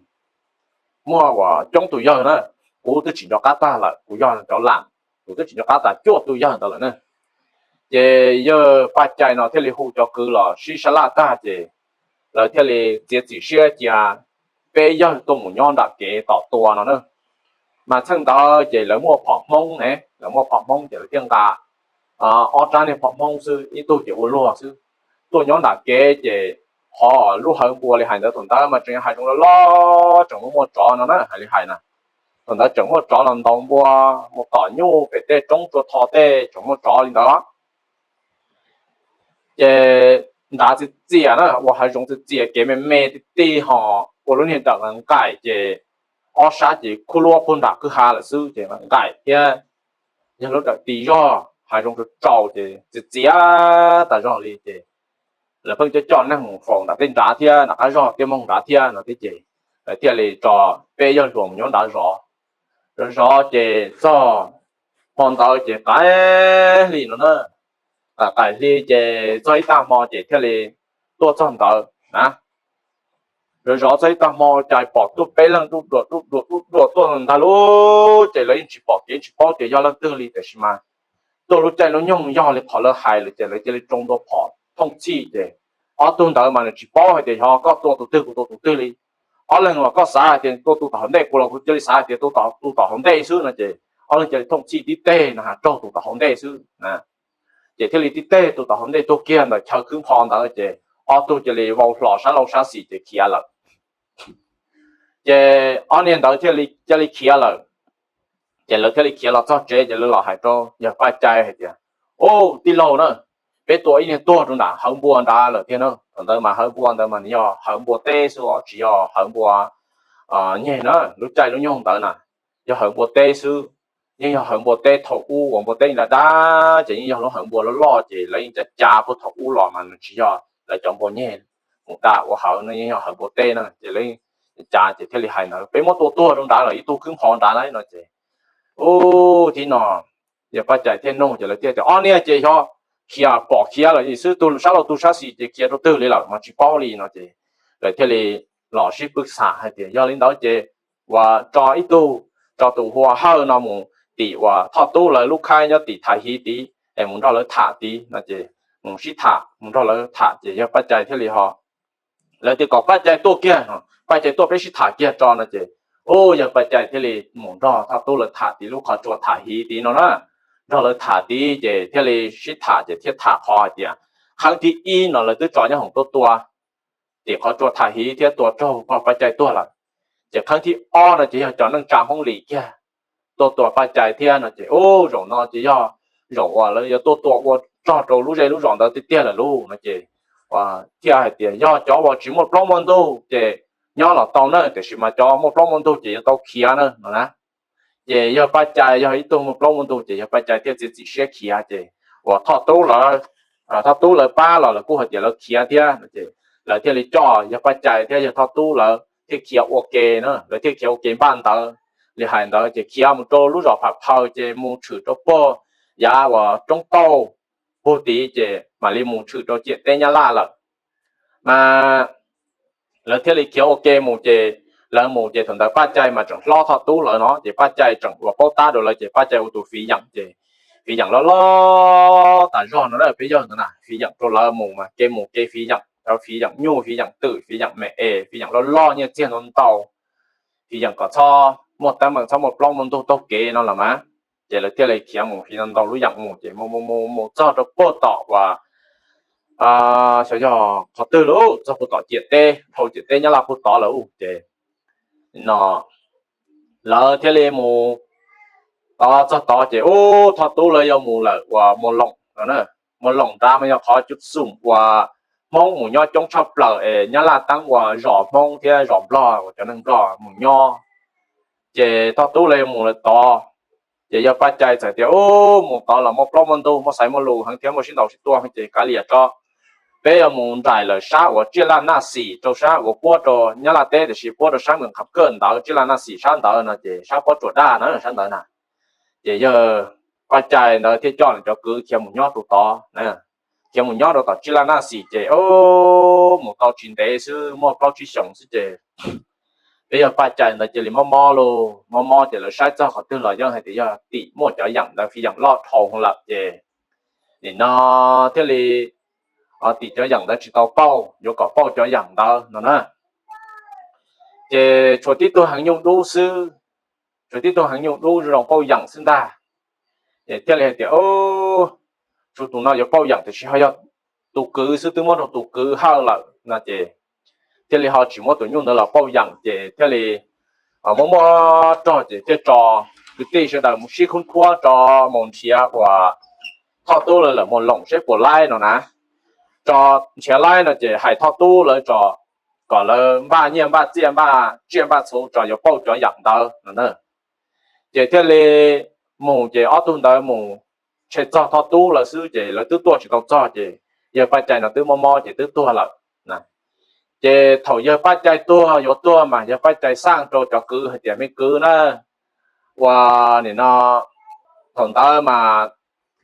muaj uas coob tus yawg na. Kuv twb tsis nco qab tag lawm, kuv yog cov lam, kuv twb tsis nco qab tas cuaj tus yawg ntawd lawm na. Ces yawg Paj Cai no thiaj li hu cov kwv los sib sab laj tag ces lawv thiaj li txiav txim siab cia peb yawg tuaj mus nyob nram kev tos tua no na. Mas txheej ntawd ces lawv muaj phom Hmoob ne, lawv muaj phom Hmoob ces lawv thiaj nqa ob rab niag phom Hmoob xwb, ib tug ces ua luag xwb, tuaj nyob nram kev ces qhov lub hawv npua li hais ntawd thaum ntawd mas tseem yog hav zoov loj loj, tseem muaj muaj tsov no na, hais li hais na. Thaum ntawd tseem muaj tsov los ntaus npua, mus tom nyuj pem tej roob tsua tho tej tseem muaj tsov li ntawd. Ces nrad txias txias na, ua hav zoov txias txias kev me me ti ti ho ua lub niag dawm nqaim ces ob sab ces khuj luab puag nram kwj ha lawm xwb ces nqaim thiab yog lub dawm ti zog hav zoov tsaus tsaus ces txias txias tas zog li ces lawv pheej coj coj neeg mus faus nram tej nrad thiab nram qab zog tej moog nrad thiab no thiab ces lawv thiaj li tso peb yawg hluas mus nyob nrad zov. Zov zov ces txog Hmo ntawd ces qaim hli no na, qaim hli ces txog ib tag hmo ces thiaj li tuaj txog ntawd na. Zov zov txog ib tag hmo cas pom tuaj peb leeg dub duam dub duam dub duam tuaj ntag lauj. Ces lawv yeej tsis pom kev tsis paub tias yog leej twg li, tiam sis mas tuaj lub caij lub nyoog yog li qhov lawv hais lawm ces lawv cia li tsoo ntua phom thooj txhij ces ob tug ntawd mas nws tsis paub hais tias yog koj tua tus twg kuv tua tus twg li. Ob leeg los koj xav hais tias tua tus tom hauv ntej, kuv los kuv cia li xav hais tias tua tus tom hauv ntej xwb no ces ob leeg cia li thooj txhij tib teg no raug tus tom hauv ntej xwb. Ces thiaj li tib teg tus tom hauv ntej tuag kiag ntawm chaw khwb nqho ntawd ces ob tug cia li vau hlo sab laug sab xis ces khiav lawm. Ces ob niag ntawd thiaj li cia li khiav lawm. Ces lawv thiaj li khiav los txog tsev ces lawv los hais rau yawg Paj Cai hais tias, Ub, tij laug na, peb tua ib niag tuag rau nram hawv npua nrad lawm tiag na. Thaum ntawd mas hawv npua ntawd mas nws yog hawv npua teb xwb os, tsis yog hawv npua nyeg na. Lub caij lub nyoog ntawd na yog hawv npua teb xwb, yeej yog hawv npua teb thaum ub uas npua teb dab dab ces yeej yog lub hawv npua loj loj ces lawv yeej cav cav puag thaum ub los mas nws tsis yog lawv cov npua nyeg mus da ua hawv no, yeej yog hawv npua teb na. Ces lawv cav ces thiaj li hais ntawd, Peb muab tua tuag rau nrad lawm ib tug khwb nqho nrad na no ces, ub, thib no yawg Paj Cai thiaj nug ces lawv thiaj tias, Ob niag ces yog khiav pom khiav lawm xwb, tus sab laug tus sab xis ces khiav rau twg li lawm mas tsis paub li no ces lawv thiaj li los sib pwb xam hais tias, Yog li ntawd ces uas tso ib tug, tso tus hu ua Hawj no mus tim uas Thoj Tub lawv lub khaib nyob tim Thaj Hiv tid es mus nrog lawv tham tid no ces mus sib tham, mus nrog lawv tham ces yawg Paj Cai thiaj li ho, lawv tias kom Paj Cai tuaj kiag, Paj Cai tuaj peb sib tham kiag tso no ces, ub, yawg Paj Cai thiaj li mus nrog Thoj Tub lawv tham tim lub qhov tsua Thaj Hiv tid no na. Nrog lawv tham tid ces thiaj li sib tham ces thiaj tham qhov hais tias qheeb thib ib no lawv twb tso nyob hoom tuaj tua tim qhov tsua Thaj Hiv thiab tua raug pog Paj Cai tuag lawm. Ces qheeb thib ob no ces yog cov neej tsa Hmoob Lis kiag tuaj tua Paj Cai thiab no ces, ub, zaum no ces yog zaum uas lawv yuav tuaj tua ua rog rau lub zej lub zos ntawd tiag tiag lawm lauj no ces thiaj hais tias yog cov uas tsis muaj plaub muaj ntug ces nyob los tau na, tiam sis mas cov muaj plaub muaj ntug ces yuav tau khiav na no na. Ces yawg Paj Cai yog ib tug muaj plaub muaj ntug ces yawg Paj Cai thiaj txiav txim siab khiav ces uas Thoj Tub lawv, Thoj Tub lawv pab los lawv kuj hais tias lawv khiav thiab no ces lawv thiaj li coj yawg Paj Cai thiab yawg Thoj Tub lawv thiaj khiav ua ke na, lawv thiaj khiav ua ke npaj ntawd li hais ntawd ces khiav mus rau lub zos Pham Phaw ces mus tshwm rau puag yav uas roob tauj puag tid ces mam li mus tshwm rau ciam teb Nyab Laj lawm. Mas lawv thiaj li khiav ua ke mus ces lawv mus ces thaum ntawd Paj Cai mas tseem hlob Thoj Tub lawv no ces Paj Cai tseem ua paub tab rau lawv ces Paj Cai ua tus fiv yeem ces fiv yeem loj loj tas zog no na, peb yawg ntawd na, fiv yeem rau lawv mus mas kev mus kev fiv yeem, fiv yeem nyuj, fiv yeem twm, fiv yeem me es, fiv yeem loj loj nyiaj txiag ntau ntau, fiv yeem kom txhob muaj teeb meem, txhob muaj plaub muaj ntug taug kev no los mas. Ces lawv thiaj li khiav mus fiv ntau lub yeem mus ces mus mus mus mus txog rau puag tom uas xyov yog qhov twg lawm, txog puag tom ciam teb, dhau ciam teb Nyab Laj puag tod lawm ces no lawv thiaj li mus txog tod ces ub, Thoj Tub lawv yuav mus lawm uas Muas Loos no na. Muas Loos nrad mas yog qhov cub xoom uas Hmoob mus nyob coob tshaj plaws es Nyab Laj teeb uas zos Hmoob thiab zos Nplog uas cov neeg Nplog mus nyob. Ces Thoj Tub lawv yuav mus lawm tod ces yawg Paj Cai txawm tias, Ub, mus tod los muaj plaub muaj ntug, muaj xaiv muaj lus heev thiab muaj sib ntaus sib tua heev ces kav liam tso, peb yuav mus nraim lawm sab uas Tsiaj Laj Naj Xim rau sab uas puab rau Nyab Laj teb tiam sis puab rau sab Meem Qham Kawj ntawd, Tsiaj Laj Naj Xim sab ntawd no ces sab pob tsuas daj na, sab ntawd na. Ces yawg Paj Cai ntawd thiaj coj nws cov kwv khiav mus nyob rau tod, khiav mus nyob rau tom Tsiaj Laj Naj Xim ces ub, mus tau tsis ntev xwb, muaj plaub tsib xyoos xwb ces peb yawg Paj Cai ntawd cia li mob mob lauj, mob mob ces lawv saib txog qhov twg los yeej hais tias yog tim muaj cov yeem ntawd fiv yeem loj dhau lawm ces nim no thiaj li tim cov yeem ntawd tsis tau pauj, yuav kom pauj cov yeem ntawd no na. Ces tshuav tib tug heev nyuj dub xwb, tshuav tib tug heev nyuj dub zoo pauj yeem xwb ntag. Ces thiaj li hais tias, Tshuav tus no yuav pauj yeem tiam sis ho yog tus kwv xwb, twb muab rau tus kwv Hawj lawm no ces thiaj li ho tsis muab tus nyuj ntawd los pauj yeem ces thiaj li muab muab rog ces thiaj tso kwv tij sawv daws mus sib khub khuab tso mus nrhiav uas Thoj Tub lawv lawm Muas Loos seb puas laib no na. Tso nrhiav laib no ces hais Thoj Tub lawv tso kom lawv npaj nyiaj npaj txiaj npaj tsiaj npaj txhuv tso yuav pauj cov yeem ntawd no na. Ces thiaj li mus ces ob tug ntawd mus tshe txog Thoj Tub lawv xwb ces lawv twb tuaj tsis tau txog ces yawg Paj Cai no twb mob mob ces twb tuag lawm. Ces thaum yawg Paj Cai tuag yuav tuag mas yawg Paj Cai xaj rau cov kwv hais tias, Me kwv na, ua nim no thaum ntawd mas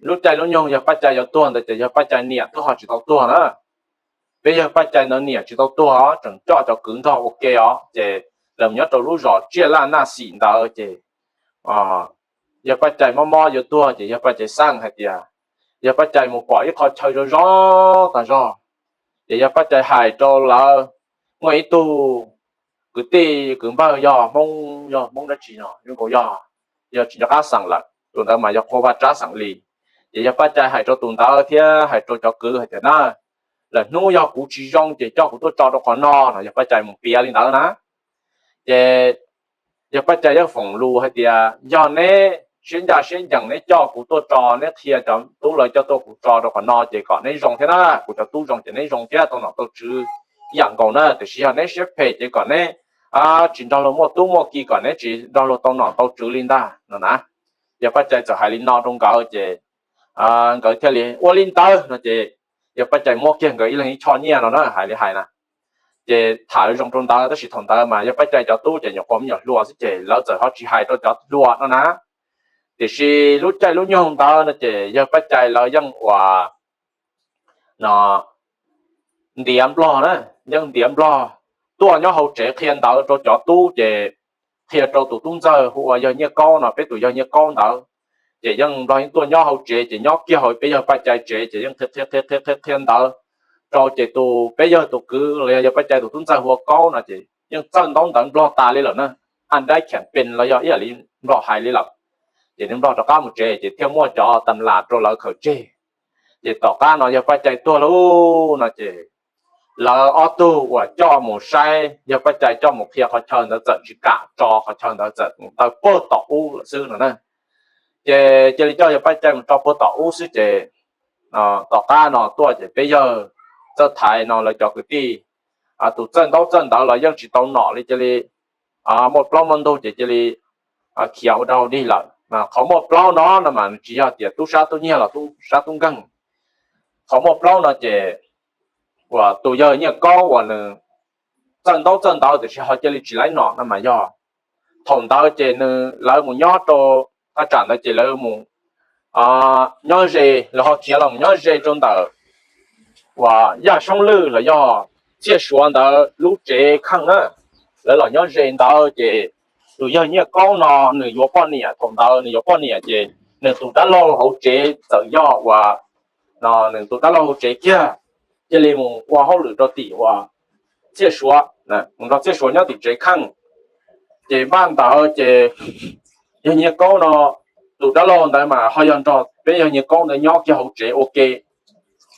lub caij lub nyoog yawg Paj Cai yuav tuag ntawd ces yawg Paj Cai niam twb ho tsis tau tuag na. Peb yawg Paj Cai ntawd niam tsis tau tuag os, tseem coj cov kwv nrog ua ke os, ces lawv mus nyob rau lub zos Tsiaj Laj Naj Xim ntawd ces yawg Paj Cai mob mob yuav tuag ces yawg Paj Cai xaj hais tias yawg Paj Cai mus pom ib qho chaw zoo zoo tag zog, ces yawg Paj Cai hais rau lawv, muaj ib tug kwv tij kwv npawg yog Hmoob, yog Hmoob dab tsi no, yog, yog tsis nco qab xeem lawm, tus ntawd mas yog Qhua Vaj Tsab xeem Lis. Ces yawg Paj Cai hais rau tus ntawd thiab hais rau cov kwv hais tias na, lwm hnub yog kuv tsis zoo ces coj kuv tuaj tso rau qhov no no, yawg Paj Cai mus piav li ntawd na. Ces yawg Paj Cai yeej foom lus hais tias yog neb siab ncaj siab ncees neb coj kuv tuaj tso, neb qhia cov tub lawv coj tuaj kuv tso rau qhov no ces kom neb zoo thiab na, kuv cov tub zoo ces neb zoo thiab tau nom tau tswv ib yam nkaus na, tiam sis yog neb siab phem ces kom neb tsis nrog luag muaj tub muaj ki, kom neb tsis nrog luag tau nom tau tswv li ntag no na. Yawg Paj Cai txawm hais li no rau nkawd ces nkawd thiaj li ua li ntawd no ces yawg Paj Cai muab kiag nkawd ib leeg ib choj nyiaj no na, hais li hais na. Ces tham zoo rau ntawd tab sis thaum ntawd mas yawg Paj Cai cov tub ces nyuam qhuav me nyuam hluas xwb ces lawv txawm ho tsis hais rau cov hluas no na. Tiam sis lub caij lub nyoog ntawd no ces yawg Paj Cai lawv yeej ua no ntiav nplog na, yeej ntiav nplog tuaj nyob hauv tsev qhia ntawv rau cov tub ces qhia rau tus tub ntxawg hu ua yawg Nyiaj Kaub no, peb tus yawg Nyiaj Kaub ntawd. Ces yeej nplog yeej tuaj nyob hauv tsev ces nyob kiag hauv peb yawg Paj Cai tsev ces yeej qhia qhia qhia qhia ntawv rau ces tus peb yawg tus kwv los yog yawg Paj Cai tus tub ntxawg hu ua Kaub no ces yeej txawj ntaub ntawv nplog tas li lawm na, a dai khiam pes los yog ib yam li nplog hais li lawm. Ces nws nplog rov qab mus tsev ces thiaj muaj cov tam lam rau lawv khaws tseg. Ces tom qab no yawg Paj Cai tuag lauj no ces lawv ob tug uas coj mus saib yawg Paj Cai coj mus qhia qhov chaw ntawd txawm tsis kam tso, qhov chaw ntawd txawm mus taw puag tom ub lawm xwb no na. Ces cia li coj yawg Paj Cai mus tso puag tom ub xwb ces tom qab no tuaj ces peb yawg Txawj Thaiv no lawv cov kwv tij, tus txawj ntaub txawj ntawv los yeej tsis tau nom li, cia li muaj plaub muaj ntug ces cia li khiav ua dog dig lawm. Qhov muaj plaub no no mas nws tsis yog tias tub sab tub nyiag los tub sab tub nkeeg. Qhov muaj plaub no ces uas tus yawg Nyiaj Kaub uas nws txawj ntaub txawj ntawv tiam sis ho cia li tsis laib nom no mas yog thaum ntawd ces nws lawv mus nyob rau thaj tsam ntawd ces lawv mus nyob ze, lawv ho khiav los mus nyob ze rau ntawm uas Yaj Soob Lwj los yog Txhiaj Suav ntawd lub tsev kheej na. Lawv los nyob ze ntawd ces tus yawg Nyiaj Kaub no nws yuav poj niam, thaum ntawd nws yuav poj niam ces nws tus dab laug hauv tsev txawm yog uas no nws tus dab laug hauv tsev kiag, cia li mus ua hauj lwm rau tim uas Txhiaj Suav, mus nrog Txhiaj Suav nyob tim tsev kheej. Ces npaj ntawd ces yawg Nyiaj Kaub no tus dab laug ntawd mas ho yog nrog peb yawg Nyiaj Kaub ntawd nyob kiag hauv tsev ua ke,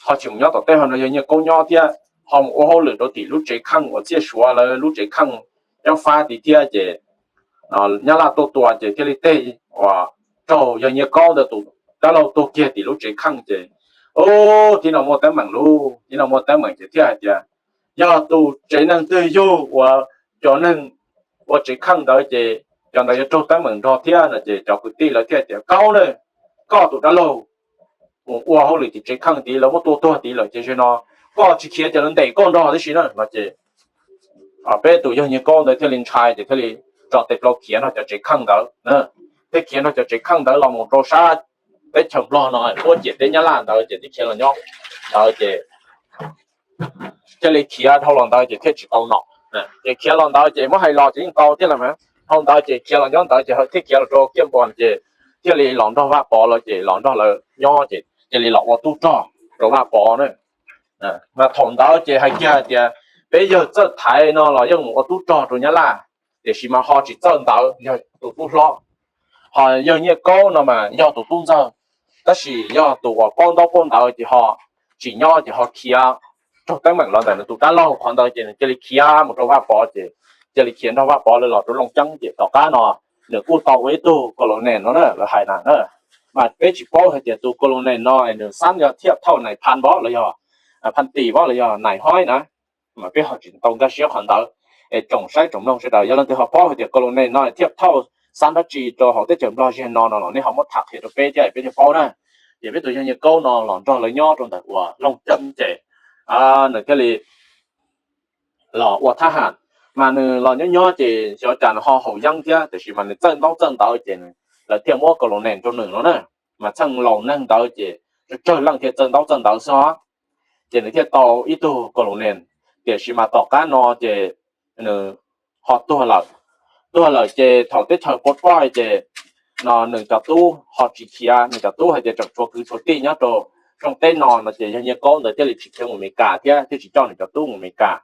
ho tsis mus nyob tom tej, ho nrog yawg Nyiaj Kaub nyob thiab, ho mus ua hauj lwm rau tim lub tsev kheej uas Txhiaj Suav lawv lub tsev kheej nyob fab tid thiab ces Nyab Laj tuaj tua ces thiaj li tej uas raug yawg Nyiaj Kaub ntawd tus dab laug tuag kiag tim lub tsev kheej ces, ub, tib no muaj teeb meem lauj, tib no muaj teeb meem ces thiaj hais tias yog tus tsev neeg twg yug uas cov neeg ua tsev kheej ntawd ces cov ntawd yuav raug teeb meem nrog thiab no ces cov kwv tij lawv thiaj tias Kaub na, koj tus dab laug mus ua hauj lwm tim tsev kheej tid, lawv muab tua tuag tid lawm ces zaum no koj tsis khiav ces lawv ntes koj nrog tib si na no ces peb tus yawg Nyiaj Kaub ntawd thiaj li ntshai ces thiaj li tso tes plaub khiav nrog cov tsev kheej ntawd, thiaj khiav nrog cov tsev kheej ntawd los mus rau sab teb chaws Nplog no, puab ciam teb Nyab Laj ntawd ces thiaj khiav los nyob ntawd ces thiaj li khiav dhau los ntawd ces thiaj tsis tau nom. Ces khiav los ntawd ces muab hais los ces yeej tau thiab las mas, dhau ntawd ces khiav los nyob ntawd ces thiaj khiav los rau Kiaj Npos ces thiaj li los nrog Vaj Pov lawv ces los nrog lawv nyob ces cia li los ua tub rog rau Vaj Pov na. Mas thaum ntawd ces hais kiag hais tias peb yawg Txawj Thaiv no los yeej mus ua tub rog rau Nyab Laj, tiam sis mas ho tsis txawj ntawv, yog tus tub hlob. Ho yawg Nyiaj Kaub no mas yog tus tub ntxawg, tab sis yog tus uas paub ntaub paub ntawv ces ho tsis nyob ces ho khiav raug teeb meem los ntawm nws tus dab laug qhov ntawd ces nws cia li khiav mus rau Vaj Pov ces cia li khiav nrog Vaj Pov lawv los rau Looj Ceeb ces tom qab no nws kuj tau ua ib tug colonel no na, lawv hais na. Mas peb tsis paub hais tias tus colonel no nws xab yog thiaj thauj nais phas npov los yog phas tis npov los yog nais hoib na, mas peb ho tsis tau nkag siab qhov ntawd. Es tsoom saib tsoom mloog sawv daws yog leej twg ho paub hais tias colonel no thiaj thauj xab dab tsi rau hauv teb chaws Nplog zig no no los nej ho muab tham qhia rau peb thiab peb thiaj paub na. Ces peb tus yawg Nyiaj Kaub no los nrog lawv nyob rau ntawm uas Looj Ceeb ces nws thiaj li los ua thab ham, mas nws los nyob nyob ces xyov cas nws ho haum yeeb thiab tiam sis mas nws txawj ntaub txawj ntawv ces nws lawv thiaj muab colonel rau nws no na. Mas txheej laus neeg ntawd ces tsawg tsawg leej thiaj txawj ntaub txawj ntawv xwb os. Ces nws thiaj tau ib tug colonel, tiam sis mas tom qab no ces nws ho tuag lawm. Tuag lawm ces thaum teb chaws Pol Pot ces no nws cov tub ho tsis khiav, nws cov tub hais tias tseem tshuav kwv tshuav tij nyob rau Looj teb no no ces yawg Nyiaj Kaub ntawd thiaj li tsis khiav mus Amelikas thiab thiaj tsis coj nws cov tub mus Amelikas.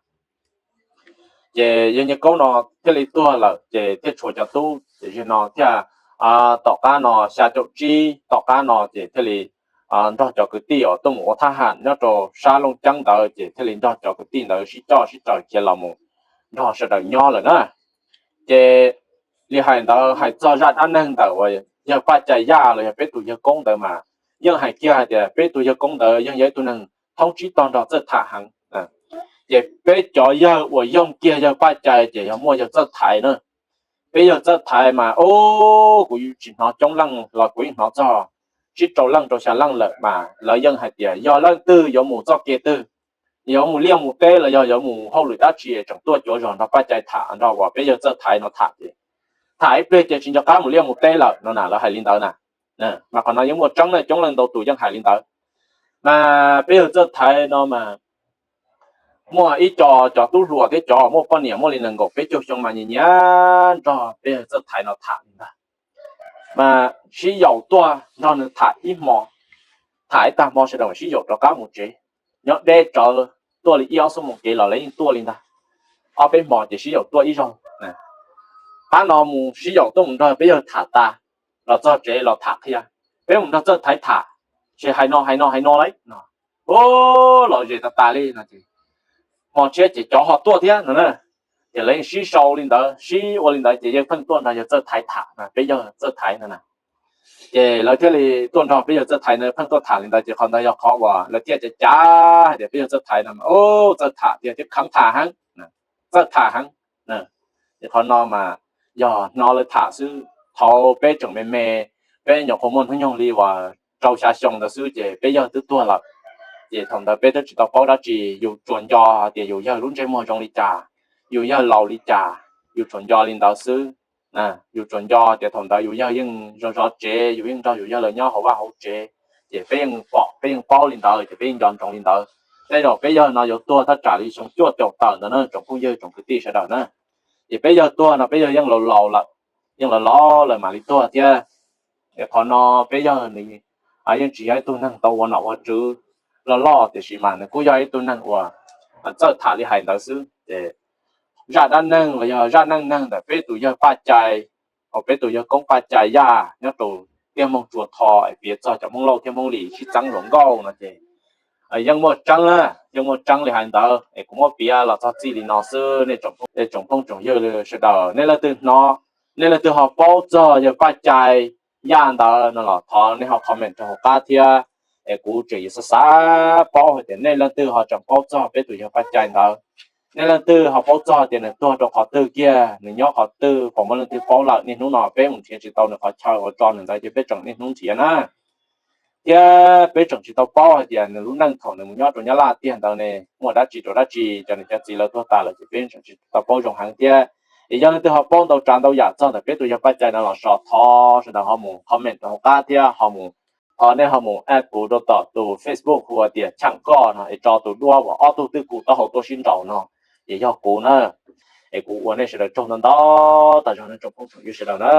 Ces yawg Nyiaj Kaub no thiaj li tuag lawm ces thiaj tshuav cov tub, ces yawg no thiaj tom qab no xya caum tsib tom qab no ces thiaj li nrog cov kwv tij uas tuaj mus ua thab ham nyob rau sab Looj Ceeb ntawd ces thiaj li nrog cov kwv tij ntawd sib coj sib coj khiav los mus nrog sawv daws nyob lawm na. Ces li hais ntawd hais txog zaj dab neeg ntawm uas yawg Paj Cai Yaj los yog peb tus yawg Koob ntawd mas yeej hais kiag hais tias peb tus yawg Koob ntawd yeej yog ib tug neeg thoob tsib tog nrog Txawj Thaj heev. Ces peb cov yawg uas yoog kiag yawg Paj Cai ces yog muaj yawg Txawj Thaiv na. Peb yawg Txawj Thaiv mas o, kuv tsis hnov coob leej los kuv yeej hnov txog tsib rau leej rau xya leej lawm mas lawv yeej hais tias yog leej twg yuav mus txoj kev twg, yuav mus liaj mus teb los yog yuav mus hauj lwm dab tsi tseem tuaj cuav zog nrog Paj Cai tham, nrog uas peb yawg Txawj Thaiv no tham ces tham ib pliag ces tsis nco qab mus liaj mus teb lawm no na, lawv hais li ntawd na. Mas qhov no yeej muaj tseeb na, coob leej ntau tus yeej hais li ntawd. Mas peb yawg Txawj Thaiv no mas muaj ib co cov tub hluas thiab cov muaj poj niam muaj li nees nkaum peb caug xyoo mas nyiam nyiam nrog peb yawg Txawj Thaiv no tham li ntag. Mas sib yaum tuaj nrog nws tham ib hmo, tham ib tag hmo sawv daws sib yaum rov qab mus tsev. Nyob deb tsawv, tuaj li ib ob xuab moos kev los lawv yeej tuaj li ntag. Ob peb hmo ces sib yaum tuaj ib zaug. Qab no mus sib yaum tuaj mus nrog peb yawg tham tas, los txog tsev los tham qhia, peb mus nrog Txawj Thaiv tham, ces hais no hais no hais no lauj no. Los zem tas tas li no ces hmo tshiab ces cov ho tuaj thiab no na. Ces lawv yeej sib sau li ntawd, sib ua li ntawd ces yeej pheej tuaj nrog yawg Txawj Thaiv tham, peb yawg Txawj Thaiv no na. Ces lawv thiaj li tuaj nrog peb yawg Txawj Thaiv no pheej tuaj tham li ntawd ces qhov ntawd yog qhov uas lawv thiaj cav cav hais tias peb yawg Txawj Thaiv no o, txawj tham tiag thiab kheev tham heev, txawj tham heev. Ces qhov no mas yog hnov lawv tham xwb, thaum peb tseem me me, peb nyuam qhuav muaj hnub nyoog li uas rau xya xyoo ntawd xwb ces peb yawg twb tuag lawm. Ces thaum ntawd peb twb tsis tau paub dab tsi, yus tsuas nco hais tias yus yawg lub ntsej muag zoo li cas, yus yawg laus li cas, yus tsuas nco li ntawd xwb. Yus tsuas nco tias thaum ntawd yus yawg yeej zov zov tsev, yus yeej nrog yus yawg lawv nyob hauv vaj hauv tsev, ces peb yeej pom peb yeej paub li ntawd ces peb yeej nco ntsoov li ntawd. Tej zaum peb yawg no yuav tuag thaj tsam li xyoo cuaj caum tawm ntawd na tsoom phooj ywg tsoom kwv tij sawv daws na. Ces peb yawg tuag no peb yawg yeej laus laus lawm, yeej laus laus lawm mam li tuag thiab. Es qhov no peb yawg nws yeej tsis yog ib tug neeg tau ua nom ua tswv loj loj, tiam sis mas nws kuj yog ib tug neeg uas txawj tham li hais ntawd xwb. Ces zaj dab neeg los yog zaj neej neeg ntawm peb tus yawg Paj Cai, uas peb tus yawg Koob Paj Cai Yaj nyob rau Tiaj Moog Tsua Tho es piav txog cov Hmoob Lauj thiab Hmoob Lis sib txeeb hluas nkauj no ces yeej muaj tseeb na, yeej muaj tseeb li hais ntawd. Es kuv muab piav los txog txij li no xwb, nej tsoom phooj tsoom ywg sawv daws, nej leej twg hnov, nej leej twg ho paub txog yawg Paj Cai Yaj ntawd no los thov nej ho comment rau hauv qab thiab. Es kuv tseem yuav xav xav paub hais tias nej leej twg ho tseem paub txog peb tus yawg Paj Cai ntawd. Nej leej twg ho paub txog tias nws tuag rau qhov twg kiag, nws nyob qhov twg, puas muaj leej twg paub lawm? Niaj hnub no peb mus nrhiav tsis tau nws qhov chaw uas tso nws ntawd ces peb tseem niaj hnub nrhiav na. Thiab peb tseem tsis tau paub hais tias nws lub neej thaum nws mus nyob rau Nyab Laj tiag ntawd ne muaj dab tsi rau dab tsi, cov nws cov txiv lawv tuag tas lawm ces peb tseem tsis tau paub zoo heev thiab. Es yog leej twg ho paub ntau tsav ntau yam txog ntawm peb tus yawg Paj Cai no los so thov sawv daws ho mus comment rau hauv qab thiab ho mus, thov nej ho mus add kuv rau tom tus Facebook hu ua tias Cham Koj no es tso tus duab uas ob tug twj kum taub hau tuaj sib nraus no, ces yog kuv na. Es kuv ua nej sawv daws tsaug ntau ntau tas zog na tsoom phooj tsoom ywg sawv daws na.